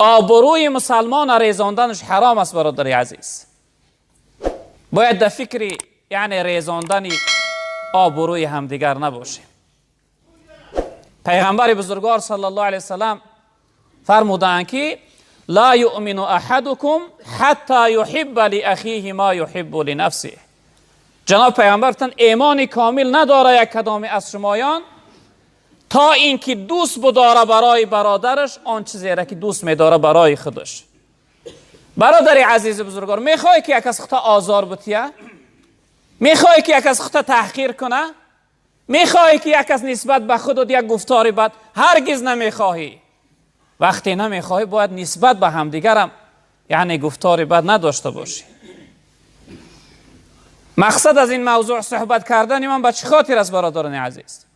Обрӯи мусалмона резонданаш ҳаром аст, бародари азиз. Бояд дар фикри, яъне, резондани обрӯи ҳамдигар набошем. Пайғамбари бузургвор саллаллоҳу алайҳи васаллам фармудаанд, ки ла юъмину аҳадукум ҳатта юҳибба лиахиҳи ма юҳиббу линафсиҳ. Ҷаноб пайғамбар гуфтанд: имони комил надора як кадоме аз шумоён, то ин ки дӯст будора барои бародараш он чизеро, ки дӯст медора барои худаш. Бародари азизи бузургвор, мехоҳӣ, ки як аз хута озор бутия? Мехоҳӣ, ки як аз хута таҳқир куна? Мехоҳӣ, ки як аз нисбат ба худат як гуфтори бад? Ҳаргиз намехоҳӣ. Вақте намехоҳӣ, бояд нисбат ба ҳамдигарам, яъне, гуфтори бад надошта бошӣ. Мақсад аз ин мавзӯъ суҳбат кардани ман ба чӣ хотир аст, бародарони азиз?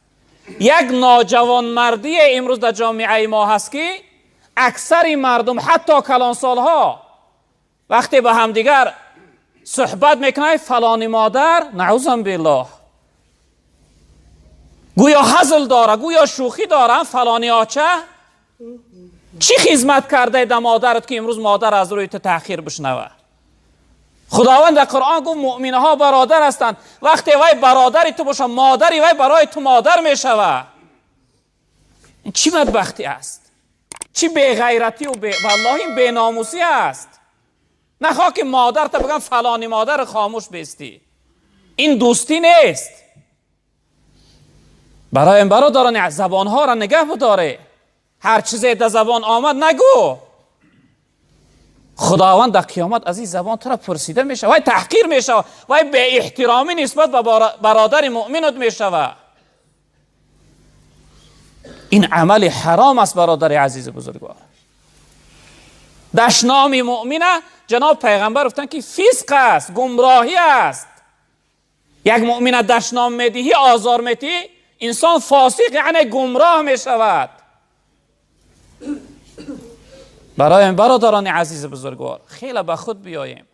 Як ноҷавонмардие имрӯз дар ҷомеаи мо ҳаст, ки аксари мардум, ҳатто калонсолҳо, вақте ба ҳамдигар суҳбат мекунанд, фалони модар, наъузан биллоҳ, гӯё ҳазл дора, гӯё шӯхӣ дорам. Фалони оча, чӣ хизмат кардаи да модарат, ки имрӯз модар аз рӯи ту таъхир бишнава? Худованд дар Қуръон гуфт: муъминҳо бародар ҳастанд. Вақте вай бародари ту боша, модари вай барои ту модар мешава. Ин чӣ бадбахтӣ аст, чӣ беғайратию, валлоҳи, ин беномусӣ аст. Нахоҳ, ки модарта бигӯям фалони модар, хомӯш бестӣ. Ин дӯстӣ нест. Барои бародарони, забонҳоро нигаҳ бидоре. Ҳар чизе дар забон омад, нагӯ. Худованд дар қиёмат аз ин забон тура пурсида мешавад. Вай таҳқир мешавад, вай беэҳтиромӣ нисбат ба бародари муъминат мешавад. Ин амали ҳаром аст, бародари азизи бузургвор. Дашноми муъмина, ҷаноб пайғамбар гуфтанд, ки фисқ аст, гумроҳӣ аст. Як муъмина дашном медиҳӣ, озор медиҳӣ, инсон фосиқ, яъне гумроҳ мешавад. Барои бародарони азизи бузургвор, хеле ба худ биёем.